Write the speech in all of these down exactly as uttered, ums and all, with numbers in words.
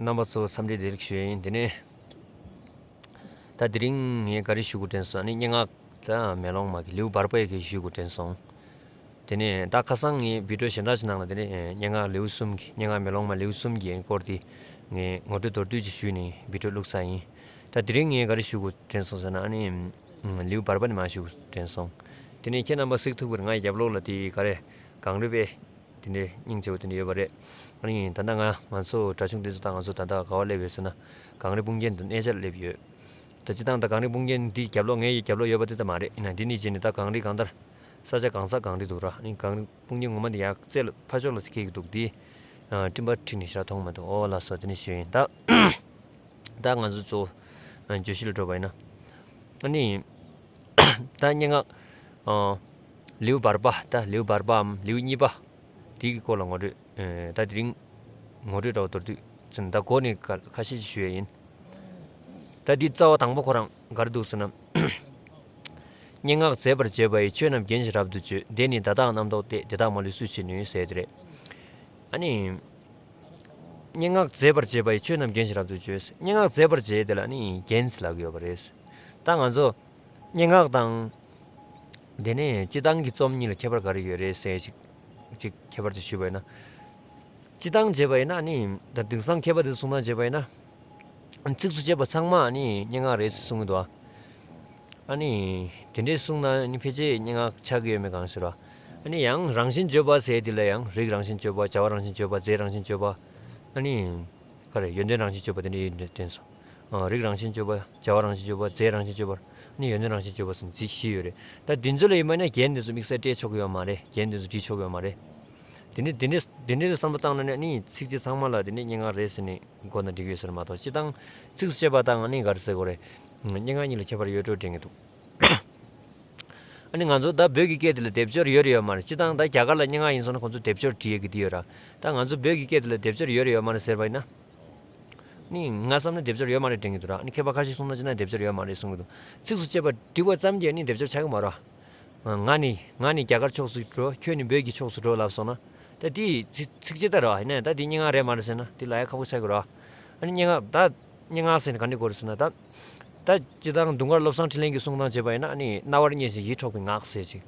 རྣམ་པ་ཚོ་འཚམས་འདྲི་བདེ་ལེགས་ཞུ་ཡ་ཡིན། དེ་ནས་ད་དེ་རིང་ངས་ག་རེ་ཞུ་དགོས་དྲན་སོང་། ཨ་ནི་སྙན་ངག་ད་མེ་ལོང་མ་གི་ལེའུ་བར་པ་ཡི་གི་ཞུ་དགོས་དྲན་སོང་། དེ་ནས་ད་ཁ་སང་ངས་བི་ཌིའོ་གཞན་དག་ཅིག་ནང་ལ་དེ་ནས་སྙན་ངག་ལེའུ་གསུམ་གྱི་སྙན་ངག་མེ་ལོང་མ་ལེའུ་གསུམ་གྱི་སྐོར་དེ་ངས་ངོ་སྤྲོད་མདོར་བསྡུས་ཅིག་ཞུས་ནས་བི་ཌིའོ་བླུགས་ཚར་ཡིན། ད་དེ་རིང་ངས་ག་རེ་ཞུ་དགོས་དྲན་སོང་ཟེར་ན། ཨ་ནི་ལེའུ་བར་པ་ནས་མར་ཞུ་དགོས་དྲན་སོང་། དེ་ནས་ཁྱེད་རྣམ་པ་གཟིགས་ཐུབ་ཀྱི་རེད། ང་ཡི་རྒྱབ་ལོགས་ལ་དེ་ག་རེ་གངས་རི་དཔེ་དེ་འདྲའི་སྙིང་རྗེ་པོ་དེ་འདྲ་ཡོད་པ་རེད། ཨ་ནི་ད་ལྟ་ང་ང་ཚོ་དྲ་ཆུང་འདི་ཚོ་ད་ང་ཚོ་ད་ལྟ་ག་པར་སླེབས་ཡོད་ཟེར་ན། གངས་རི་དཔུང་རྒྱན་དུ་གནས་མཇལ་སླེབས་ཡོད། ད་སྤྱིར་བཏང་ད་གངས་རི་དཔུང་རྒྱན་འདི་རྒྱབ་ལོགས་ངའི་རྒྱབ་ལོགས་ཡོད་པ་དེ་ད་མ་རེད། ཡིན་ན་འདི་ནས་བྱས་ནས་ད་གངས་རི་གང་ལྟར་ས་ཆ་གང་ས་གངས་རི་འདུག་ར། ཨ་ནི་གངས་རི་དཔུང་རྒྱན་ངོ་མ་འདི་ཡར་རྩེ་ལ་ཕར་ཕྱོགས་ལ་འཁེལ་གྱི་འདུག་འདི་ཨ་སྤྲིན་པ་འཁྲིགས་ནས་ཞེ་དྲག་མཐོང་མ་འདུག་ཨོ་ལགས་སོ། དེ་ནས་ཞུས་ཡིན། ད་ད་ང་ཚོ་གཙོ་བོ་བརྗོད་གཞི་ལ་འགྲོ་བ་ཡིན་ན། ཨ་ནི་ད་སྙན་ངག་ཨ་ལེའུ་བར་པ། ད་ལེའུ་བར་པའམ་ལེའུ་གཉིས་པ་དེ་གི་སྐོར་ལ་ངོ་སྤྲོད། ཨེ་ད་དེ་རིང་ངོ་སྤྲོད་འདྲ་བོ་མདོར་བསྡུས་ཙམ་ད་འགོ་ནས་ཁ་ཁ་ཤས་ཤིག་ཞུ་ཡ་ཡིན། ད་འདི་རྩ་བ་དང་པོ་ཁོ་རང་ག་རེ་འདུག་ཟེར་ན། སྙན་ངག་མཛེས་པར་བྱེད་པ་ཡི། ཆོས་རྣམས་རྒྱན་གྱིས་རབ་ཏུ་བརྗོད། དེ་ནི་བརྡ་དག་རྣམ་རྟོག་སྟེ། དེ་དག་མ་ལུས་སུ་ཆེ་ནུས་ཟེར་དེ་རེད། ཨ་ནི། སྙན་ངག་མཛེས་པར་བྱེད་པ་ཡི། ཆོས་རྣམས་རྒྱན་གྱིས་རབ་ཏུ་བརྗོད། སྙན་ངག་མཛེས་པར་བྱེད་དེ་ལ་ནི་རྒྱན་ཟེར་ལབ་ཀྱི་ཡོད་པ་རེད། ད་ང་ཚོ་སྙན་ངག་དང་། དེ་ནས་སྤྱིར་བཏང་གི་རྩོམ་གཉིས་ལ་ཁྱད་པར་ག་རེ་ཡོད་རེད་ཟེར་ཅིག་ཅིག་ཁྱད་པར་དུ་ཞུས་པ་ཡིན་ན། སྤྱིར་བཏང་བྱས་པ་ཡིན་ན་ནི་ད་དེང་སང་མཁས་པ་དེ་ཚོ་གསུང་སྟངས་བྱས་པ་ཡིན་ན། ཚིགས་སུ་བཅད་པ་ཚང་མ་ནི་སྙན་ངག་རེད་ཟེར་གསུང་གི་འདུག་ཨ་ནི་དེ་འདྲས་གསུངས་ན་ནི་ཕལ་ཆེར་སྙན་ངག་ཆགས་ཀྱི་ཡོད་མེད་གང་ཤེས་ར། ཨ་ནི་ཡང་རང་བཞིན་བརྗོད་པ་ཟེར་དེ་ལ་ཡང་རིགས་རང་བཞིན་བརྗོད་པ། བྱ་བ་རང་བཞིན་བརྗོད་པ། རྫས་རང་བཞིན་བརྗོད་པ། ཨ་ནི་ག་རེ་ཡོན་ཏན་རང་བཞིན་བརྗོད་པ་དེ་འདྲ་ཡོད་དྲན་སོང་། ཨ་རིགས་རང་བཞིན་བརྗོད་པ། བྱ་བ་རང་བཞིན་བརྗོད་པ། རྫས་རང་བཞིན་བརྗོད་པ། ཨ་ནི་ཡོན་ཏན་རང་བཞིན་བརྗོད་པ་སོགས་རྫས་བཞི་ཡོད་རེད། ད་འདི་ཚོ་ལ་ཡིན་པ་ན་རྒྱན་འདི་ཚོ་དམིགས་བསལ་སྤྲད་ཆོག་གི་ཡོད་མ་རེད། རྒྱན་འདི་ཚོ་བྲིས་ཆོག་གི་ཡོད་མ་རེད། དེ་ནི་དེ་འདྲས་དེ་འདྲས་བསམ་བློ་བཏང་ན་ནི་ཚིགས་བཅད་ཚང་མ་ལ་དེ་ནི་སྙན་ངག་རེད་ཟེར་ནས་འགོ་ན་འགྲིག་ཡོད་ཟེར་མ་གཏོགས། སྤྱིར་བཏང་ཚིགས་སུ་བཅད་པ་དང་ནི་ག་རེ་ཟེར་དགོས་རེད། སྙན་ངག་གཉིས་ལ་ཁྱད་པར་ཡོད་འགྲོ་དྲན་གྱི་འདུག་ཨ་ནི་ང་ཚོ་ད་བོད་ཀྱི་སྐད་དེ་ལ་སྡེབ་སྦྱོར་ཡོད་རེད་ཡོད་མ་རེད། སྤྱིར་བཏང་ད་རྒྱ་གར་ལ་སྙན་ངག་ཡིན་སོང་ན་ཁོང་ཚོ་སྡེབ་སྦྱོར་བྲིས་ཡས་ཀྱི་དེ་ཡོད་ར། ད་ང་ཚོ་བོད་ཀྱི་སྐད་དེ་ལ་སྡེབ་སྦྱོར་ཡོད་རེད་ཡོད་མ་རེད་ཟེར་བ་ཡིན་ན། ནི་ང་བསམ་ན་སྡེབ་སྦྱོར་ཡོད་མ་རེད་དྲན་གྱི་འདུག་ར། ནི་མཁས་པ་ཁ་ཤས་གསུང་སྟངས་བྱས་ན་སྡེབ་སྦྱོར་ཡོད་མ་རེད་གསུང་གི་འདུག་ཚིགས་སུ་བཅད་པ་འབྲི་བ་ཙམ་གྱིས་ནི་སྡེབ་སྦྱོར་ཆགས་ཀྱི་མ་རེད། ང་ནི་ང་ནི་རྒྱ་གར་ཕྱོགས་སུ་འགྲོ། ཁྱོད་ནི་བོད་ཀྱི་ཕྱོགས་སུ་འགྲོ་ལབ་སོང་ན། ད་དེ་ཚིག་ཚིགས་བཅད་ལྟར་རེད་བ། ཡིན་ན་ད་དེ་སྙན་ངག་རེད་མ་རེད་ཟེར་ན་དེ་ལབ་ཡ་ཁག་པོ་ཆགས་ཀྱི་རེད་བ། ཨ་ནི་སྙན་ངག་ད་སྙན་ངག་ཟེར་ནས་ག་འདྲ་དགོས་རེད་ཟེར་ན། ད་ད་སྤྱིར་བཏང་དུང་དཀར་བློ་བཟང་འཕྲིན་ལས་ཀྱིས་གསུང་སྟངས་བྱས་པ་ཡིན་ན། ཨ་ནི་རྣ་བར་སྙན་ཞིང་ཡིད་འཕྲོག་པའི་ངག་ཟེར་ཅིག་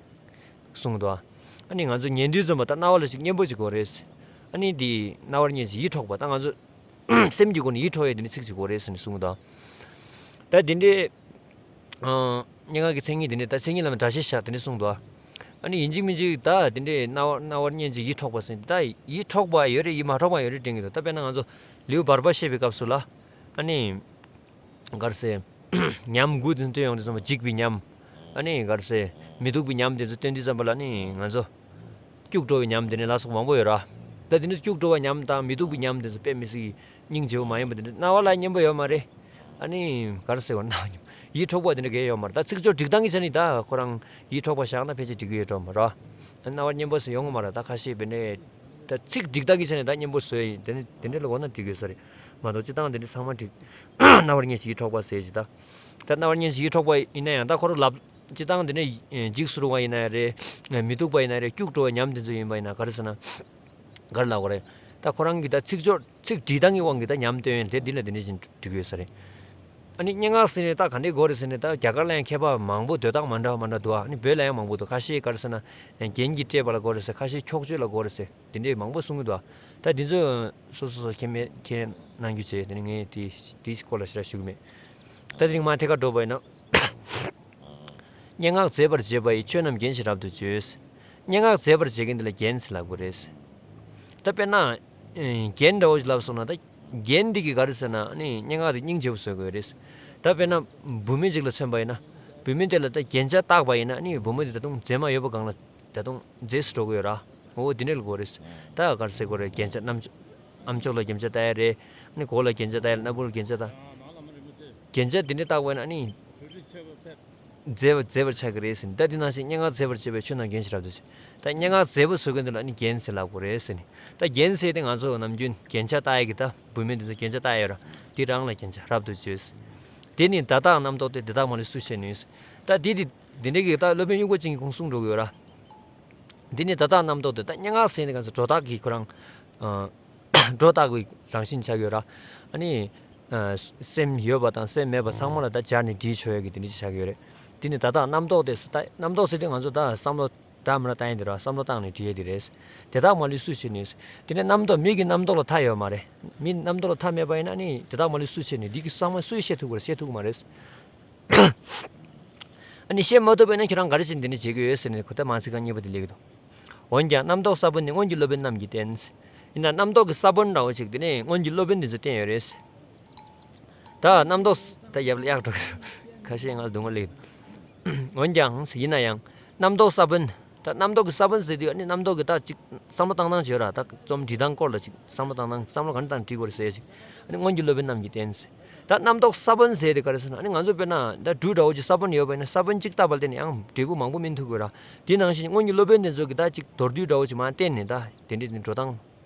གསུང་གི་འདུག་ཨ་ནི་ང་ཚོ་ཉན་དུས་ཙམ་པ་ད་རྣ་བ་ལ་ཅིག་སྙན་པོ་ཅིག་དགོས་རེད། ཨ་ནི་དེ་རྣ་བར་སྙན་ཞིང་ཡིད་འཕྲོག་པ། ད་ང་ཚོ་སེམས་ཀྱི་སྒོ་ནས་ཡིད་འཕྲོག་ཡས་དེ་འདྲའི་ཚིག་ཅིག་དགོས་རེད་ཟེར་ནས་གསུང་གི་འདུག་ད་དེ་འདྲའི་ཨ་སྙན་ངག་གི་མཚན་ཉིད་དེ་འདྲའི། ད་མཚན་ཉིད་ལ་སྒྲ་བཤད་བཞག་དེ་འདྲའི་གསུང་འདུག་ཨ་ནི་ཡིན་གཅིག་མིན་གཅིག་ད་དེ་འདྲའི་རྣ་བ་རྣ་བར་སྙན་ཞིང་ཡིད་འཕྲོག་པ་ཟེར། ད་ཡིད་འཕྲོག་པ་ཡོད་རེད། ཡིད་མ་འཕྲོག་པ་ཡོད་རེད་དྲན་གྱི་འདུག་ད་དཔེར་ན་ང་ཚོ་ལེའུ་བར་པ་བཤད་པའི་སྐབས་སུ་ལ། ཨ་ནི་ག་རེ་ཟེར། ཉམས་དགུ་དེ་ཚོ་སྟོན་ཡོང་དུས་ཙམ་པ། འཇིགས་པའི་ཉམས། ཨ་ནི་ག་རེ་ཟེར། མི་སྡུག་པའི་ཉམས་དེ་ཚོ་སྟོན་དུས་ཙམ་པ་ལ་ནི་ང་ཚོ་སྐྱུག་བྲོ་བའི་ཉམས་དེ་འདྲ་ལ་སོགས་མང་པོ་ཡོད་ར། ད་དེ་འདྲ་སྐྱུག་བྲོ་བའི་ཉམས་དང་མི་སྡུག་པའི་ཉམས་དེ་ཚོ་དཔེ་མི་སྲིད་སྙིང་རྗེ་པོ་མ་ཡིན་པ་དེ་འདྲ་རྣ་བ་ལ་སྙན་པོ་ཡོད་མ་རེད། ཨ་ནི་ག་རེ་ཟེར་བ། རྣ་བ་ཡིད་འཕྲོག་པ་དེ་འདྲ་གས་ཡོད་མ་རེད། ད་ཚིག་སྦྱོར་སྒྲིག་སྟངས་ཀྱི་ཆ་ནས་ད་ཁོ་རང་ཡིད་འཕྲོག་པ་བཞག་ན་ཕལ་ཆེར་འགྲིག་གི་ཡོད་འགྲོ་མ་རེད། རྣ་བར་སྙན་པོ་ཟེར་ཡོང་གི་མ་རེད། ད་ཁ་ཤས་དཔེ་འདྲ་ད་ཚིག་སྒྲིག་སྟངས་ཀྱི་ཆ་ནས་ད་སྙན་པོ་བཟོས་ཡིན། དེ་ནི་དེ་འདྲ་ལ་གོ་ན་འགྲིག་གི་ཡོད་ས་རེད། མ་གཏོགས་སྤྱིར་བཏང་དེ་འདྲ་ཚང་མ་འགྲིག་རྣ་བར་སྙན་ཞིང་ཡིད་འཕྲོག་པ་ཟེར་ཞིག་ད། ད་རྣ་བར་སྙན་ཞིང་ཡིད་འཕྲོག་པ་ཡིན་ན་ཡང་ད་ཁོ་རང་ལབ། སྤྱིར་བཏང་དེ་འདྲ་འཇིགས་སུ་རུང་བ་ཡིན་ན་ཡང་རེད། མི་སྡུག་པ་ཡིན་ན་རེད། སྐྱུག་བྲོ་བའི་ཉམས་དེ་ཚོ་ཡིན་པ་ཡིན་ན་ག་རེ་ཟེར་ན། ག་རེ་ལབ་དགོས་རེད། ད་ཁོ་རང་གི་ད་ཚིག་སྦྱོར་ཚིག་འབྲི་སྟངས་ཀྱི་དབང་གིས་ད་ཉམས་སྟོན་ཡོད་དེ་འདི་ལ་དེ་འདྲ་ཞིག་འགྲིག་གི་ཡོད་ས་རེད། ཨ་ནི་སྙན་ངག་ཟེར་ནས་ད་ག་འདྲས་དགོས་རེད་ཟེར་ནས། ད་རྒྱ་གར་ལ་ཡང་མཁས་པ་མང་པོ་འདོད་སྟངས་མ་འདྲ་མ་འདྲ་འདུག་ཨ་ནི་བོད་ལ་ཡང་མང་པོ་འདུག་ཁ་ཤས་ག་རེ་ཟེར་ན་རྒྱན་གྱིས་སྤྲས་པ་ལ་དགོས་རེད་ཟེར། ཁ་ཤས་འཁྱོག་བརྗོད་ལ་དགོས་རེད་ཟེར། དེ་འདྲས་མང་པོ་གསུང་གི་འདུག་ད་དེ་ཚོ་སོ་སོ་སོ་མཁྱེན་མེད་མཁྱེན་གནང་རྒྱུ་བྱས། དེ་ནི་ངས་དེ་དེའི་སྐོར་ལ་ཞེ་དྲག་ཞུ་གི་མེད། ད་དེ་རིང་མ་ཐད་ཀར་འགྲོ་བ་ཡིན་ན། སྙན་ངག་མཛེས་པར་བྱེད་པ་ཡི། ཆོས་རྣམས་རྒྱན་གྱིས་རབ་ཏུ་བརྗོད། སྙན་ངག་མཛེས་པར་བྱེད་མཁན་དེ་ལ་རྒྱན་ཟེར་ལབ་དགོས་རེད། ད་དཔེར་ན། ཨེ་རྒྱན་འདྲ་བོ་ཞིག་ལབ་སོང་ན། ད་རྒྱན་འདི་གི་ག་རེ་ཟེར་ན་ནི་སྙན་ངག་དེ་སྙིང་རྗེ་པོ་བཟོ་དགོས་རེད། ད་དཔེར་ན་བུད་མེད་ཅིག་ལ་མཚོན་པ་ཡིན་ན། བུད་མེད་དེ་ལ་ད་རྒྱན་ཆ་བཏགས་པ་ཡིན་ན་ནི་བུད་མེད་དེ་ད་དུང་མཛེས་མ་ཡོད་པ་གང་ལ་ད་དུང་མཛེས་སུ་འགྲོ་གི་ཡོད་ར། འོ་དེ་འདྲ་ལ་གོ་རེད། ད་ག་རེ་ཟེར་དགོས་རེད། རྒྱན་ཆ་རྣམ་ཅོ་ཨམ་ཅོག་ལ་རྒྱན་ཆ་བཏགས་ཡ་རེད། ནི་གོ་ལ་རྒྱན་ཆ་བཏགས་ཡ་རེད། སྣ་བུག་ལ་རྒྱན་ཆ་བཏགས། རྒྱན་ཆ་དེ་འདྲ་བཏགས་པ་ཡིན་ན་ནི་མཛེས་པ་མཛེས་པར་ཆགས་ཀྱི་རེད་ཟེར། ད་དེ་ནང་བཞིན་སྙན་ངག་མཛེས་པར་བྱེད་པའི་ཆོས་རྣམས་རྒྱན་གྱིས་རབ་ཏུ་བརྗོད། ད་སྙན་ངག་མཛེས་པོ་བཟོ་མཁན་དེ་ལ་ནི་རྒྱན་ཟེར་ལབ་དགོས་རེད་ཟེར་ནས། ད་རྒྱན་ཟེར་དེ་ང་ཚོ་ནམ་རྒྱུན་རྒྱན་ཆ་བཏགས་ཡ་གི་ད་བུད་མེད་དེ་ཚོ་རྒྱན་ཆ་བཏགས་ཡ་ར། དེ་རང་ལ་རྒྱན་ཆ་རབ་ཏུ་བརྗོད། དེ་ནི་བརྡ་དག་རྣམ་རྟོག་སྟེ། དེ་དག་མ་ལུས་སུ་ཆེ་ནུས། ད་དེ་དེ་དེ་འདྲའི་གི་ད་སློབ་དཔོན་དབྱུག་པ་ཅན་གྱིས་ཁོང་གསུང་འགྲོ་གི་ཡོད་ར། འདི་ནི་བརྡ་དག་རྣམ་རྟོག་སྟེ། ད་སྙན་ངག་ཟེར་ནས་གང་ཟེར་སྒྲོ་བཏགས་ཀྱི་ཁོ་རང་། ཨ། སྒྲོ་བཏགས་པའི་རང་བཞིན་ཆགས་ཡོད་ར། ཨ་ནི། ཨ། སེམས་ཡོད་པ་དང་སེམས་མེད་པ་ཚང་མ་ལ་ད་སྦྱར་ནས་བྲིས་ཆོག་ཡ་གི་དེ་འདྲ་ཆགས་ཡོད་རེད། དེ་ནི་ད་ལྟ་རྣམ་རྟོག་དེ་ད་རྣམ་རྟོག་ཟེར་དུས་ང་ཚོ་ད་བསམ་བློ་འདྲ་མི་འདྲ་བཏང་ཡ་དེ་ར། བསམ་བློ་བཏང་ནས་བྲིས་ཡ་དེ་རེད། དེ་དག་མ་ལུས་སུ་བྱས་ནས། དེ་ནས་རྣམ་རྟོག་མིག་གི་རྣམ་རྟོག་ལ་མཐའ་ཡོད་མ་རེད། མིག་རྣམ་རྟོག་ལ་མཐའ་མེད་པ་ཡིན་ན་ནི་དེ་དག་མ་ལུས་སུ་བྱས་ནས་འདི་གི་ཚང་མ་སུས་བཤད་ཐུབ་ཀྱི་རེད། བཤད་ཐུབ་ཀྱི་མ་རེད། ཨ་ནི་བཤད་མ་ཐུབ་པ་ཡིན་ན་ཁྱེད་རང་ག་རེ་བྱས་ནས་འདི་འདྲ་བྱེད་ཀྱི་ཡོད་ཟེར་ནས་ཁོ་ད་མ་ཚིག་རྐང་གཉིས་པ་དེ་ལེགས་འདུག་འོན་ཀྱང་རྣམ་རྟོག་ས་བོན་ནི་སྔོན་གྱི་སློབ་དཔོན་རྣམས་ཀྱིས་བསྟན། ཡིན་ན་རྣམ་རྟོག་གི་ས་བོན་འདྲ་བོ་ཅིག་དེ་ནི་སྔོན་གྱི་སློབ་དཔོན་འདི་ཚོས་བསྟན་ཡོད་རེད། ད་རྣམ་རྟོག་ད་ཡབ་ལ་གཡག་འགྲོ་ཁ་ཤས་ང་ལ་སྡུག་བསྔལ་ལེགས། འོན་ཀྱང་ཡིན་ན་ཡང་རྣམ་རྟོག་ས་བོན། ད་རྣམ་རྟོག་གི་ས་བོན་ཟེར་དུས་ཨ་ནི་རྣམ་རྟོག་གི་ད་ཅིག་བསམ་བློ་བཏང་སྟངས་ཅིག་ཡོད་ར། ད་རྩོམ་འབྲི་སྟངས་སྐོར་ལ་ཅིག་བསམ་བློ་བཏང་སྟངས་བསམ་བློ་ག་འདྲ་བཏང་བྲིས་དགོས་རེད་ཟེར་ཅིག་ཨ་ནི་སྔོན་གྱི་སློབ་དཔོན་རྣམས་ཀྱིས་བསྟན། ད་རྣམ་རྟོག་ས་བོན་ཟེར་དེ་ག་རེ་ཟེར་ན་ཨ་ནི་ང་ཚོ་དཔེར་ན་ད་འབྲུ་འདྲ་བོ་ཅིག་ས་བོན་ཡོད་པ་ཡིན་ན་ས་བོན་གཅིག་བཏབ་པ་ལ་བརྟེན་ནས་ཡང་འབྲས་བུ་མང་པོ་སྨིན་ཐུབ་དགོས་ར། དེ་ནང་བཞིན་སྔོན་གྱི་སློབ་དཔོན་དེ་ཚོ་གིས་ད་ཅིག་མདོར་བསྡུས་འདྲ་བོ་ཅིག་མར་བསྟན་ནས་ད་དེ་འདྲའི་འགྲོ་སྟངས་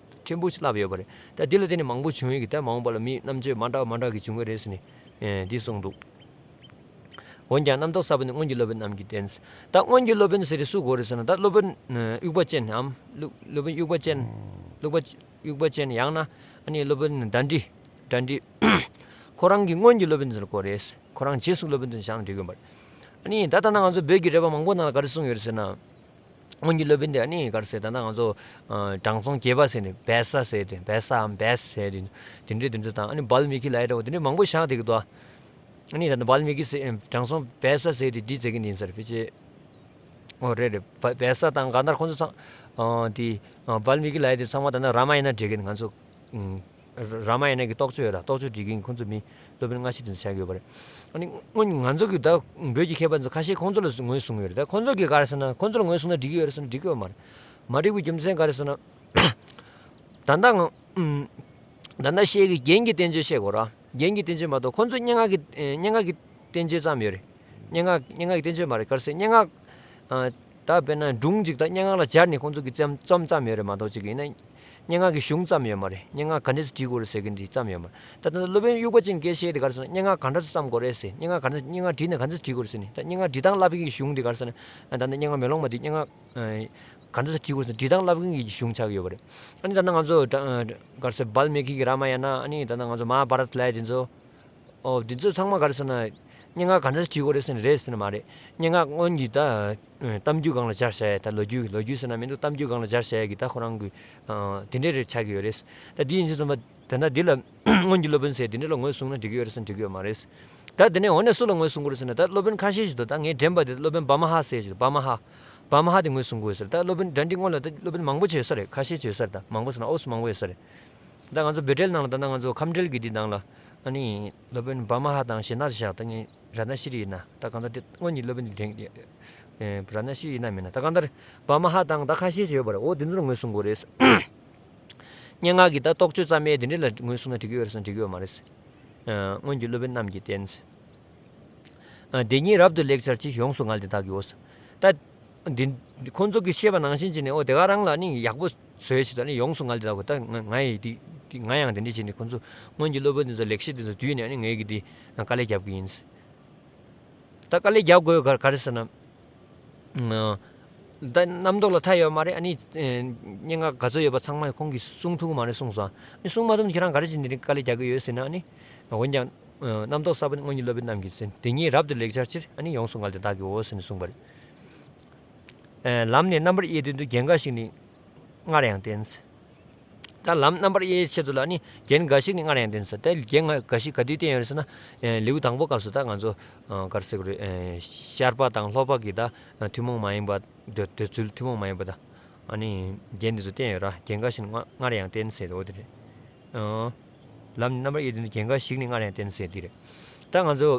ཕྲན་བུ་ཞིག་བསླབས་ཡོད་པ་རེད། ད་འདི་ལ་བརྟེན་ནས་མང་པོ་བྱུང་ཡོད་ཀྱི་ད་མ་འོངས་པ་ལ་མི་རྣམ་དཔྱོད་མ་འདྲ་བ་མ་འདྲ་བ་གི་བྱུང་གི་རེད་ཟེར་ནས་འདི་གསུངས་འདུག་འོན་ཀྱང་རྣམ་རྟོག་ས་བོན་ནི་སྔོན་གྱི་སློབ་དཔོན་རྣམས་ཀྱིས་བསྟན། ད་སྔོན་གྱི་སློབ་དཔོན་ཟེར་དེ་སུ་གོ་རེད་ཟེར་ན་ད་སློབ་དཔོན་དབྱུག་པ་ཅན་འམ། སློབ་སློབ་དཔོན་དབྱུག་པ་ཅན། དབྱུག་པ་དབྱུག་པ་ཅན་ཡང་ན་ཨ་ནི་སློབ་དཔོན་དཎྜི། དཎྜི། ཁོ་རང་གི་སྔོན་གྱི་སློབ་དཔོན་ཟེར་གོ་རེད། ཁོ་རང་རྗེས་སུ་སློབ་དཔོན་དུ་བཞག་ན་འགྲིག་གི་ཡོད་པ་རེད། ཨ་ནི་ད་ལྟ་ན་ང་ཚོ་བོད་ཀྱི་རེ་བ་མང་པོ་ནང་ལ་ག་རེ་གསུངས་ཡོད་རེད་ཟེར་ན། སྔོན་གྱི་སློབ་དཔོན་དེ་ཨ་ནི་ག་རེ་ཟེར་ད་ལྟ་ང་ཚོ་དྲང་སྲོང་བརྒྱད་པ་ཟེར་ནས་བེ་ས་ཟེར་དེ་བེ་སའམ་བེ་ས་ཟེར་དེ་དེ་འདྲའི་དེ་ཚོ་དང་ཨ་ནི་བཱལ་མི་ཀི་ལའི་འདྲ་བོ་དེ་འདྲའི་མང་པོ་བཞག་བསྡད་ཀྱི་འདུག་ཨ་ནི་ད་ལྟ་བཱལ་མི་ཀི་ཟེར་དྲང་སྲོང་བེ་ས་ཟེར་དེ་འདི་ཟེར་གྱི་ཡིན་ཟེར་ཕལ་ཆེར། ཨོ་རེད་རེད། བ་བེ་ས་དང་གང་ལྟར་ཁོང་ཚོ་ཚང་ཨ་དེ་ཨ་བཱལ་མི་ཀི་ལའི་དེ་ཚང་མ་ད་ལྟ་རཱ་མ་ཡ་ན་འབྲི་མཁན་ང་ཚོ་ཨ་རཱ་མ་ཡ་ན་གི་རྟོགས་བརྗོད་ཡོད་ར། རྟོགས་བརྗོད་འབྲི་མཁན་ཁོང་ཚོ་མི་སློབ་དཔོན་སྔ་ཕྱི་དེ་ཚོ་ཆགས་ཀྱི་ཡོད་པ་རེད། ཨ་ནི་སྔོན་ང་ཚོ་གི་ད་བོད་ཀྱི་མཁས་པ་ཚོ་ཁ་ཤས་ཁོང་ཚོ་ལ་ངོས་བཟུང་ཡོད་རེད། ད་ཁོང་ཚོ་གི་ག་རེ་ཟེར་ན་ཁོང་ཚོ་ལ་ངོས་བཟུང་ན་འགྲིག་གི་ཡོད་རེད་ཟེར་ན་འགྲིག་གི་ཡོད་མ་རེད། མ་འགྲིག་པའི་རྒྱུ་མཚན་ག་རེ་ཟེར་ན། ད་ལྟ་ང་ཨུམ། ད་ལྟ་བཤད་ཀྱི་རྒྱན་གྱི་བསྟན་བཅོས་བཤད་དགོས་ར། རྒྱན་གྱི་བསྟན་བཅོས་མ་གཏོགས་ཁོང་ཚོ་སྙན་ངག་གི་ཨེ་སྙན་ངག་གི་བསྟན་བཅོས་ཙམ་ཡོད་རེད། སྙན་ངག་སྙན་ངག་གི་བསྟན་བཅོས་མ་རེད་ག་རེ་ཟེར་སྙན་ངག་ཨ། ད་དཔེར་ན་སྒྲུང་ཅིག་ད་སྙན་ངག་ལ་སྦྱར་ནས་ཁོང་ཚོ་གི་རྩོམ་རྩོམ་ཙམ་ཡོད་རེད་མ་གཏོགས་ཅིག་ཡིན་ན། སྙན་ངག་གི་གཞུང་ཙམ་ཡོད་མ་རེད། སྙན་ངག་ག་འདྲས་སེ་བྲིས་དགོས་རེད་ཟེར་གྱི་འདི་ཙམ་ཡོད་མ་རེད། ད་ལྟ་སློབ་དཔོན་དབྱུག་པ་ཅན་གྱིས་བཤད་དེ་ག་རེ་ཟེར་ན་སྙན་ངག་ག་འདྲ་སེ་བརྩམ་དགོས་རེད་ཟེར། སྙན་ངག་ག་འདྲ་སྙན་ངག་བྲིས་ན་ག་འདྲ་སེ་བྲིས་དགོས་རེད་ཟེར་ནས་ད་སྙན་ངག་འབྲི་སྟངས་བསླབ་པའི་གཞུང་འདི་ག་རེ་ཟེར་ན། ད་ལྟ་སྙན་ངག་མེ་ལོང་མ་འདི་སྙན་ངག་ག་འདྲ་སེ་བྲིས་དགོས་ཟེར་འབྲི་སྟངས་བསླབ་མཁན་གྱི་གཞུང་ཆགས་ཀྱི་ཡོད་པ་རེད། ཨ་ནི་ད་ནང་ང་ཚོ་ག་རེ་ཟེར་བཱལ་མི་ཀི་གི་རཱ་མ་ཡ་ན་ཨ་ནི་ད་ནང་ང་ཚོ་མ་ཧཱ་བྷ་རཏ་ལབ་ཡ་དེ་ཚོ། ཨོ་དེ་ཚོ་ཚང་མ་ག་རེ་ཟེར་ན། སྙན་ངག་ག་འདྲ་བྲིས་དགོས་རེད་ཟེར་ན་རེད་ཟེར་ན་མ་རེད། སྙན་ངག་སྔོན་གྱི་ད་གཏམ་རྒྱུད་སྒང་ལ་སྦྱར་བྱ་ཡ་ད་ལོ་རྒྱུས་ལོ་རྒྱུས་ཟེར་ན་མི་འདུག་གཏམ་རྒྱུད་སྒང་ལ་སྦྱར་བྱ་ཡ་གི་ད་ཁོ་རང་གི་དེ་འདྲས་རེད་ཆགས་ཀྱི་ཡོད་རེད། ད་དེ་ཡིན་ཙང་ད་ལྟ་འདི་ལ་སྔོན་གྱི་སློབ་དཔོན་ཟེར་དེ་འདྲས་ལ་ངོས་བཟུང་ན་འགྲིག་གི་ཡོད་རེད་ཟེར་ན་འགྲིག་གི་ཡོད་མ་རེད། ད་དེ་ནས་འོ་ནས་སུ་ལ་ངོས་བཟུང་དགོས་རེད་ཟེར་ན་ད་སློབ་དཔོན་ཁ་ཤས་ཤིག་འདུག་ད་ངས་དྲན་པ་དེ་སློབ་དཔོན་བྷ་མ་ཧ་ཟེར་ཞིག་འདུག་བྷ་མ་ཧ། བྷ་མ་ཧ་དེ་ངོས་བཟུང་དགོས་ཟེར། ད་སློབ་དཔོན་དཎྜི་སྔོན་ལ་ད་སློབ་དཔོན་མང་པོ་བྱས་ཡོད་ས་རེད། ཁ་ཤས་བྱས་ཡོད་ས་རེད། ད་མང་པོ་ཟེར་ན་ཨོ་སུ་མང་པོ་ཡོད་ས་རེད། ད་ང་ཚོ་བོད་འགྲེལ་ནང་ལ་ད་ལྟ་ང་ཚོ་ཁམས་འགྲེལ་གྱི་འདི་ནང་ལ་ཨ་ནི་སློབ་དཔོན་བྷ་མ་ཧ་དང་གཞན་དག་བཞག་ད་ངས་རཏྣ་ཤྲཱི་ཡིན་ན་ད་གང་ལྟར་དེ་སྔོན་གྱི་སློབ་དཔོན་འདི་དྲན་རཏྣ་ཤྲཱི་ཡིན་ན་མིན་ན་ད་གང་ལྟར་བྷ་མ་ཧ་དང་ད་ཁ་ཤས་ཤིག་ཡོད་པ་རེད། འོ་དེ་ཚོར་ངོས་བཟུང་དགོས་རེད། སྙན་ངག་གི་ད་རྟོགས་བརྗོད་ཙམ་ཡས་དེ་འདྲ་ལ་ངོས་བཟུང་ན་འགྲིག་གི་ཡོད་རེད་ཟེར་ན་འགྲིག་གི་ཡོད་མ་རེད། སྔོན་གྱི་སློབ་དཔོན་རྣམས་ཀྱིས་བསྟན། ཨ། དེ་ཉིད་རབ་ཏུ་ལེགས་སྦྱར་ཅིང་། ཡོངས་སུ་ངལ་དུ་བདག་གིས་འོ། ད། འདི། ཁོང་ཚོ་གིས་བཤད་པ་ནང་བཞིན་བྱས་ནས་འོ་དེ་ག་རང་ལ་ནི་ཡག་པོ་བཟོས་བྱས་ད་ནི་ཡོངས་སུ་ངལ་དུ་བདག་གིས་ད་ང་ང་ཡི་འདི་འདི་ང་ཡང་དེ་འདྲ་བྱས་ནས་ཁོང་ཚོ་སྔོན་གྱི་སློབ་དཔོན་དེ་ཚོ་ལེགས་བཤད་དེ་ཚོ་བསྡུས་ནས་ནི་ངས་ཀྱི་འདི་དཀའ་ལས་རྒྱབ་ཀྱི་ཡིན། ད་དཀའ་ལས་རྒྱབ་དགོས་ག་ག་རེ་ཟེར་ན། ད་རྣམ་རྟོག་ལ་མཐའ་ཡོད་མ་རེད། ཨ་ནི་སྙན་ངག་ག་ཚོད་ཡོད་པ་ཚང་མ་ཁོང་གིས་གསུང་ཐུབ་ཀྱི་མ་རེད་གསུངས་སོང་། ཨ་ནི་གསུང་མ་ཐུབ་ན་ཁྱེད་རང་ག་རེ་བྱས་ནས་དེ་རིང་དཀའ་ལས་རྒྱག་གི་ཡོད་ཟེར་ན་ཨ་ནི། འོན་ཀྱང་། རྣམ་རྟོག་ས་བོན་སྔོན་གྱི་སློབ་དཔོན་རྣམས་ཀྱིས་ཟེར། དེ་ཉིད་རབ་ཏུ་ལེགས་སྦྱར་ཕྱིར། ཨ་ནི་ཡོངས་སུ་ངལ་དུ་བདག་གིས་འོ་ཟེར་ནས་གསུངས་པ་རེད། ལམ་ནི་རྣམ་པར་དབྱེ་དོན་དུ། རྒྱན་འགའ་ཞིག་ནི་སྔར་ཡང་བསྟན། ད་ལམ་རྣམ་པར་དབྱེ་ཆེད་དུ་ལ་ནི་རྒྱན་འགའ་ཞིག་ནི་སྔར་ཡང་བསྟན་ཟེར། ད་རྒྱན་འགའ་ཞིག་ག་དུས་བསྟན་ཡོད་རེད་ཟེར་ན། ལེའུ་དང་པོ་སྐབས་སུ་ད་ང་ཚོ་ག་རེ་ཟེར་དགོས་རེད། ཤར་པ་དང་ལྷོ་པ་གི་ད་ཐུན་མོང་མ་ཡིན་པ་འདོད་འདོད་ཚུལ་ཐུན་མོང་མ་ཡིན་པ་ད། ཨ་ནི་རྒྱན་འདི་ཚོ་བསྟན་ཡོད་ར། རྒྱན་འགའ་ཞིག་ནི་སྔར་ཡང་བསྟན་ཟེར་དེ་འོ་དེ་རེད། ལམ་ནི་རྣམ་པར་དབྱེ་དོན་དུ། རྒྱན་འགའ་ཞིག་ནི་སྔར་ཡང་བསྟན་ཟེར་དེ་རེད། ད་ང་ཚོ་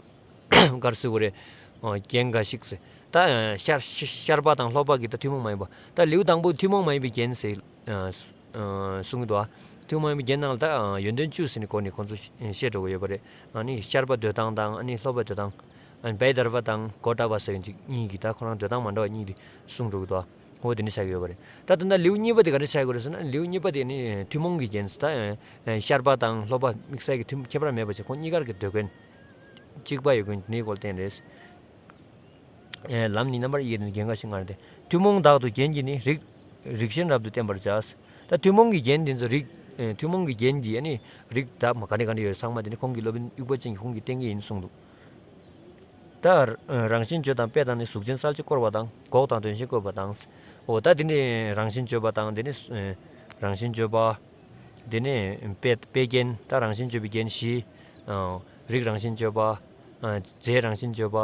ག་རེ་ཟེར་དགོས་རེད། རྒྱན་འགའ་ཞིག་ཟེར། ད་ཤར་ཤར་པ་དང་ལྷོ་པ་གི་ད་ཐུན་མོང་མ་ཡིན་པ། ད་ལེའུ་དང་པོ་ཐུན་མོང་མ་ཡིན་པའི་རྒྱན་ཟེར། གསུང་གི་འདུག་ཨ། ཐུན་མོང་མ་ཡིན་པའི་རྒྱན་ནང་ལ་ད་ཡོན་ཏན་བཅུ་ཟེར་ནས་གོ་ནས་ཁོང་ཚོ་བཤད་འགྲོ་གི་ཡོད་པ་རེད། ཨ་ནི་ཤར་པ་འདོད་སྟངས་དང་ཨ་ནི་ལྷོ་པ་འདོད་སྟངས། ཨ་ནི་བཻ་དྷརྦ་དང་གོ་ཏ་པ་ཟེར་མཁན་ཅིག་གཉིས་ཀྱིས་ད་ཁོ་རང་འདོད་སྟངས་མ་འདྲ་བ་གཉིས་དེ་གསུང་འགྲོ་གི་འདུག་ཨ། འོ་དེ་འདྲ་ཆགས་ཀྱི་ཡོད་པ་རེད། ད་ད་ལྟ་ལེའུ་གཉིས་པ་དེ་ག་འདྲ་ཆགས་ཀྱི་རེད་ཟེར་ན། ལེའུ་གཉིས་པ་དེ་ནི་ཐུན་མོང་གི་རྒྱན་ཟེར། ད་ཤར་པ་དང་ལྷོ་པ་དམིགས་བསལ་གྱི་ཐུན་ཁྱད་པར་མེད་པ་བྱས་ཁོང་གཉིས་ཀར་གྱི་འདོད་མཁན་གཅིག་པ་ཡོད་མཁན་དེ་འདྲའི་སྐོར་བསྟན་རེད། ལམ་ནི་རྣམ་པར་དབྱེ་དོན་དུ། རྒྱན་འགའ་ཞིག་སྔར་བསྟན། ཐུན་མོང་དག་ཏུ་རྒྱན་གྱིས་ནི། རིགས་རིགས་གཞན་རབ་ཏུ་བསྟན་པར་བྱ། ད་ཐུན་མོང་གི་རྒྱན་འདི་ཚོ་རིགས་ ཨེ་ཐུན་མོང་གི་རྒྱན་གྱི་ཨ་ནི་རིགས་དག་མ་ག་ནས་ག་འདྲ་ཡོད་ཚང་མ་དེ་ནི་ཁོང་གི་སློབ་དཔོན་དབྱུག་པ་ཅན་གྱིས་ཁོང་གིས་བསྟན་གྱི་ཡིན་གསུངས་འདུག་ད་རང་བཞིན་བརྗོད་དང་དཔེ་དང་ནི་གཟུགས་ཅན་གསལ་བྱེད་བསྐོར་བ་དང་འགོག་དང་དོན་བཞི་བཀོད་པ་དང་། འོ་ད་དེ་ནི་རང་བཞིན་བརྗོད་པ་དང་དེ་ནི་རང་བཞིན་བརྗོད་པ། དེ་ནི་དཔེ་དཔེ་རྒྱན་ད་རང་བཞིན་བརྗོད་པའི་རྒྱན་བཞི། རིགས་རང་བཞིན་བརྗོད་པ། རྫས་རང་བཞིན་བརྗོད་པ།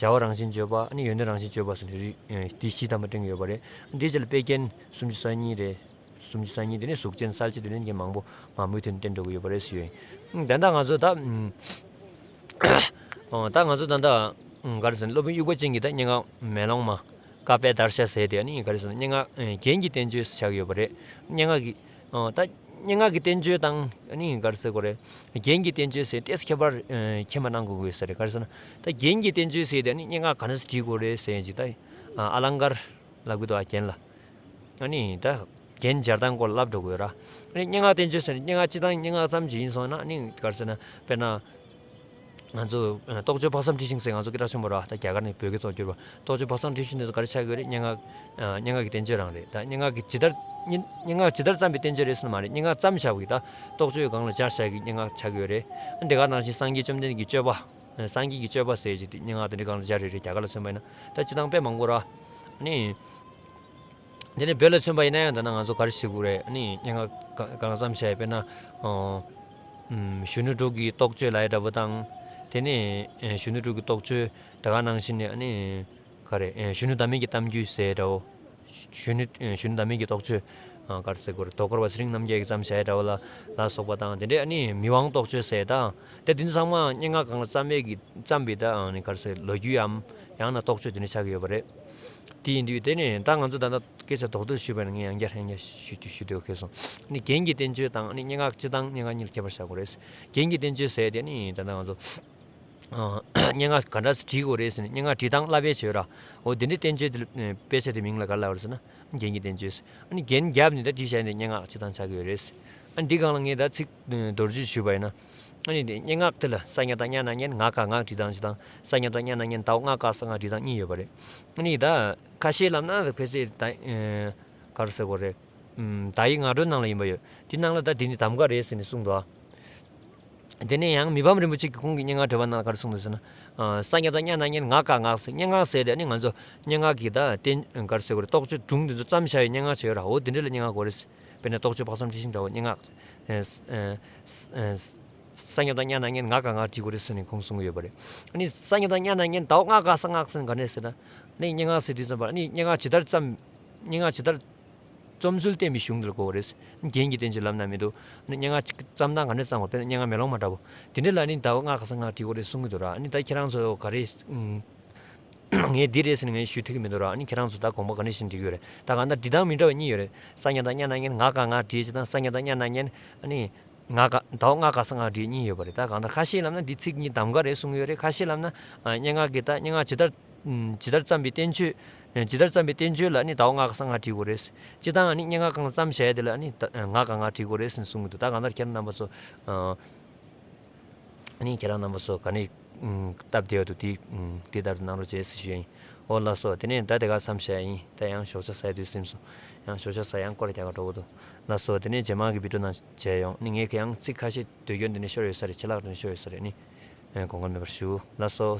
བྱ་བ་རང་བཞིན་བརྗོད་པ་ཨ་ནི་ཡོན་ཏན་རང་བཞིན་བརྗོད་པ་ཟེར་ནས་རིགས་དེ་བཞི་ཐམ་པ་བསྟན་གྱི་ཡོད་པ་རེད། འདིའི་རྗེས་ལ་དཔེ་རྒྱན་སུམ་ཅུ་སོ་གཉིས་རེད། སུམ་ཅུ་སོ་གཉིས་དེ་ནི་གཟུགས་ཅན་གསལ་བྱེད་དེ་ནི་རྒྱན་མང་པོ་མང་པོའི་དོན་བསྟན་འགྲོ་གི་ཡོད་པ་རེད་ཟེར་ཡོད། ད་ལྟ་ང་ཚོ་ད་ཨ་ད་ང་ཚོ་ད་ལྟ་ག་རེ་ཟེར་ན་སློབ་དཔོན་དབྱུག་པ་ཅན་གྱི་ད་སྙན་ངག་མེ་ལོང་མ་ཀ་པད་དར་ཤ་ཟེར་དེ་ཨ་ནི་ག་རེ་ཟེར་ན་སྙན་ངག་རྒྱན་གྱི་བསྟན་བཅོས་ཆགས་ཀྱི་ཡོད་པ་རེད། སྙན་ངག་གི་ད་སྙན་ངག་གི་བསྟན་བཅོས་དང་ཨ་ནི་ག་རེ་ཟེར་དགོས་རེད། རྒྱན་གྱི་བསྟན་བཅོས་ཟེར་ཏེས་ཁྱད་པར་ཁྱད་པར་གནང་དགོས་ཀྱི་ཡོད་ས་རེད། ག་རེ་ཟེར་ན་ད་རྒྱན་གྱི་བསྟན་བཅོས་ཟེར་དེ་ཨ་ནི་སྙན་ངག་ག་འདྲ་སེ་བྲིས་དགོས་རེད་ཟེར་ཡིན་ཅིག་ད་ཨ་ལང་ཀར་ལབ་ཀྱི་འདུག་ཨ་རྒྱན་ལ། ཨ་ནི་ད་རྒྱན་སྦྱར་སྟངས་སྐོར་ལབ་འགྲོ་དགོས་ར། ཨ་ནི་སྙན་ངག་བསྟན་བཅོས་ཟེར་ན་སྙན་ངག་སྤྱི་དང་སྙན་ངག་ཙམ་ཅིག་ཡིན་སོང་ན་ཨ་ནི་ག་རེ་ཟེར་ན་དཔེར་ན། ང་ཚོ་རྟོགས་བརྗོད་དཔག་བསམ་འཁྲི་ཤིང་ཟེར་ང་ཚོ་སྐད་གྲགས་ཆེན་པོ་ར་ད་རྒྱ་གར་ནས་བོད་སྐད་ཐོག་བསྒྱུར་བ་རྟོགས་བརྗོད་དཔག་བསམ་འཁྲི་ཤིང་དེ་ཚོ་ག་རེ་ཆགས་ཀྱི་ཡོད་རེད། སྙན་ངག་སྙན་ངག་གི་བསྟན་བཅོས་རང་རེད། ད་སྙན་ངག་གི་ཇི་ལྟར་སྙན་སྙན་ངག་ཇི་ལྟར་བརྩམས་པའི་བསྟན་བཅོས་རེད་ཟེར་ན་མ་རེད། སྙན་ངག་བརྩམས་བཞག་པ་གི་ད་རྟོགས་བརྗོད་སྒང་ལ་སྦྱར་བཞག་གི་སྙན་ངག་ཆགས་ཀྱི་ཡོད་རེད། དེ་ག་ནང་བཞིན་སངས་རྒྱས་བཅོམ་ལྡན་གྱི་སྤྱོད་པ། སངས་རྒྱས་ཀྱི་སྤྱོད་པ་ཟེར་ཅིག་དེ་སྙན་ངག་དེ་འདྲའི་སྒང་ལ་སྦྱར་ཡོད་རེད། རྒྱ་གར་ལ་མཚོན་པ་ཡིན་ན་ད་སྤྱི་དང་དཔེ་མང་པོ་ར། ཨ་ནི། དེ་ནས་བོད་ལ་མཚོན་པ་ཡིན་ན་ཡང་ད་ནང་ང་ཚོ་ག་རེ་ཞིག་དགོས་རེད། ཨ་ནི་སྙན་ངག་གང་གང་བརྩམས་བྱས་དཔེར་ན། ཨོ། ཨུམ། གཞོན་ནུ་དྲུག་གི་རྟོགས་བརྗོད་ལབ་ཡ་འདྲ་པོ་དང་། དེ་ནས་ཨེ་གཞོན་ནུ་དྲུག་གི་རྟོགས་བརྗོད་དེ་ག་ནང་བཞིན་ནས་ཨ་ནི་ག་རེ་ཨེ་གཞོན་ནུ་ཟླ་མེད་ཀྱི་གཏམ་རྒྱུད་ཟེར་འདྲ་བོ། གཞོན་ནུ་ཨེ་གཞོན་ནུ་ཟླ་མེད་ཀྱི་རྟོགས་བརྗོད་ཨ་ག་རེ་ཟེར་དགོས་རེད། དོ་ཁུར་བ་ཚེ་རིང་རྣམ་རྒྱལ་གྱིས་བརྩམས་བྱས་འདྲ་བོ་ལ་ལ་སོགས་པ་དང་། དེ་འདྲའི་ཨ་ནི་མི་དབང་རྟོགས་བརྗོད་ཟེར་དང་། དེ་དེ་ཚོ་ཚང་མ་སྙན་ངག་སྒང་ལ་བརྩམས་པའི་གི་བརྩམས་པའི་ད་ཨ་ནི་ག་རེ་ཟེར་ལོ་རྒྱུས་འམ་ཡང་ན་རྟོགས་བརྗོད་དེ་འདྲ་ཆགས་ཀྱི་ཡོད་པ་རེད། དེ་ཡིན་དུས་དེ་ནས་ད་ང་ཚོ་ད་ལྟ་སྐད་ཆ་རྡོག་རྡོག་ཞུས་པ་ནི་ངས་ཡང་བསྐྱར་ཡང་བསྐྱར་ཞུ་དུས་ཞུ་དུས་ཁེལ་སོང་། ཨ་ནི་རྒྱན་གྱི་བསྟན་བཅོས་དང་ཨ་ནི་སྙན་ངག་སྤྱི་དང་སྙན་ངག་གཉིས་ལ་ཁྱད་པར་བཞག་དགོས་རེད། རྒྱན་གྱི་བསྟན་བཅོས་ཟེར་དེ་ནི་ད་ལྟ་ང་ཚོ་ཨ་སྙན་ངག་ག་འདྲ་སེ་བྲིས་དགོས་རེད་ཟེར་ནས་སྙན་ངག་བྲིས་སྟངས་བསླབ་པའི་བྱོས་ར། འོ་དེ་འདྲའི་བསྟན་བཅོས་དེ་ལ་དཔེ་ཆ་དེ་མིང་ལ་ག་རེ་ལབ་པ་རེད་ཟེར་ན་རྒྱན་གྱི་བསྟན་བཅོས། ཨ་ནི་རྒྱན་བརྒྱབ་ནས་ད་བྲིས་བཞག་ནས་སྙན་ངག་སྤྱི་དང་ཆགས་ཀྱི་ཡོད་རེད། ཨ་ནི་འདི་སྒང་ལ་ངས་ད་ཚིག་མདོར་བསྡུས་ཞུས་པ་ཡིན་ན། ཨ་ནི་དེ་སྙན་ངག་དེ་ལ་ས་ཉ་བཏགས་སྙ་ན་སྙན་ང་ག་ངག་བྲིས་སྟངས་ཅིག་དང་ས་ཉ་བཏགས་སྙ་ན་སྙན་ད་འོག་ང་ག་ས་ང་བྲིས་སྟངས་གཉིས་ཡོད་པ་རེད། ཨ་ནི་ད་ཁ་ཤས་ལབ་ན་ད་ཕལ་ཆེར་ད་ཨེ་ག་རེ་ཟེར་དགོས་རེད། ཨམ་ད་ཡིག་ངག་སྒྲོན་ནང་ལ་ཡིན་པ་ཡོད། དེ་ནང་ལ་ད་དེ་ནི་གདམ་ག་རེད་ཟེར་ནས་གསུངས་འདུག་ཨ། དེ་ནས་ཡང་མི་ཕམ་རིན་པོ་ཆེ་གིས་ཁོང་གི་སྙན་ངག་འགྲེལ་པ་ནང་ལ་ག་རེ་གསུངས་འདུག་ཟེར་ན། ཨ་ས་ཉ་བཏགས་སྙ་ན་སྙན་ང་ག་ངག་ཟེར། སྙན་ངག་ཟེར་དེ་ནི་ང་ཚོ་སྙན་ངག་གི་ད་བསྟན་ག་རེ་ཟེར་དགོས་རེད། རྟོགས་བརྗོད་སྒྲུང་དེ་ཚོ་བརྩམས་བཞག་ཡོད་སྙན་ངག་ཅིག་ཡོད་ར། འོ་དེ་འདྲ་ལ་སྙན་ངག་དགོས་རེད། དཔེར་ན་རྟོགས་བརྗོད་དཔག་བསམ་འཁྲི་ཤིང་འདྲ་བོ་སྙན་ངག་ཨེ་ཨེ་ས་ཉ་བཏགས་སྙ་ན་སྙན་ང་ག་ངག་བྲིས་དགོས་རེད་ཟེར་ནས་ཁོང་གསུང་གི་ཡོད་པ་རེད། ཨ་ནི་ས་ཉ་བཏགས་སྙ་ན་སྙན་ད་འོག་ང་ག་ས་ངག་ཟེར་ན་ག་ནས་ཟེར་ན། ཨ་ནི་སྙན་ངག་ཟེར་དུས་ཙམ་པ་ཨ་ནི་སྙན་ངག་ཇི་ལྟར་བརྩམས། སྙན་ངག་ཇི་ལྟར་རྩོམ་ཚུལ་བསྟན་པའི་གཞུང་དེ་ལ་གོ་བ་རེད། རྒྱན་གྱི་བསྟན་བཅོས་ལབ་ན་མི་འདུག་ཨ་ནི་སྙན་ངག་ཅིག་བརྩམས་སྟངས་ག་ནས་བརྩམས་དགོས། དཔེར་ན་སྙན་ངག་མེ་ལོང་མ་འདྲ་བོ། དེ་འདྲ་ལ་ནི་ཟླ་བ་ལྔ་ག་ས་ལྔ་བྲིས་དགོས་རེད་གསུང་གི་འདུག་ར། ཨ་ནི་ད་ཁྱེད་རང་ཚོ་ག་རེ། ངས་འདི་རེད་ཟེར་ནས་ངས་ཞུ་ཐུབ་ཀྱི་མི་འདུག་ར། ཨ་ནི་ཁྱེད་རང་ཚོ་ད་དགོངས་པ་ག་ནས་བཞིན་འགྲིག་གི་ཡོད་རེད། ད་གང་ལྟར་འབྲི་སྟངས་མི་འདྲ་བ་གཉིས་ཡོད་རེད། ས་ཉ་བཏགས་སྙ་ན་སྙན་ང་ག་ང་བྲིས་ཅིག་དང་ས་ཉ་བཏགས་སྙ་ན་སྙན་ཨ་ནི། ང་ག་ཟླ་བ་ལྔ་ག་ས་ལྔ་བྲིས་གཉིས་ཡོད་པ་རེད། ད་གང་ལྟར་ཁ་ཤས་ལབ་ན་འདི་ཚིག་གཉིས་གདམ་ག་རེད་གསུང་གི་ཡོད་རེད། ཁ་ཤས་ལབ་ན་ཨ་སྙན་ངག་གི་ད་སྙན་ངག་ཇི་ལྟར་ཇི་ལྟར་བརྩམས་པའི་བསྟན་བཅོས། ཇི་ལྟར་བརྩམས་པའི་བསྟན་བཅོས་ལ་ནི་ཟླ་བ་ལྔ་ག་ས་ལྔ་བྲིས་དགོས་རེད། སྤྱི་དང་ནི་སྙན་ངག་གང་ལ་བརྩམས་བྱས་དེ་ལ་ནི་ད་ང་ག་ང་བྲིས་དགོས་རེད་ཟེར་ནས་གསུང་གི་འདུག་ད་གང་ལྟར་ཁྱེད་རང་རྣམ་པ་ཚོ་ཨ་ནི་ཁྱེད་རང་རྣམ་པ་ཚོ་ག་ནས་སྟབས་བདེ་བ་འདུག་དེ་དེ་ལྟར་གནང་རོགས་བྱེད་ཟེར་ཞུ་ཡ་ཡིན། འོ་ལགས་སོ། དེ་ནས་ད་དེ་ག་མཚམས་བཞག་ཡ་ཡིན། ད་ཡང་ཞོགས་ཇ་ཟ་ཡ་དུས་ཚོད་སོང་། ཡང་ཞོགས་ཇ་ཟ་ཡང་སྐོར་རྒྱག་ག་འགྲོ་གི་འདུག་ལགས་སོ། དེ་ནས་རྗེས་མ་གི་བི་ཌིའོ་ནང་མཇལ་ཡོང་། ནི་ངས་ཁྱེད་ཡང་ཚིག་ཁ་ཤས་སྡུག་སྐྱོན་དེ་ནས་ཤོར་ཡོད་ས་རེད། ཆད་ལྷག་དེ་ནས་ཤོར་ཡོད་ས་རེད། ནི་ཨེ་དགོངས་འགལ་མེད་པར་ཞུ། ལགས་སོ།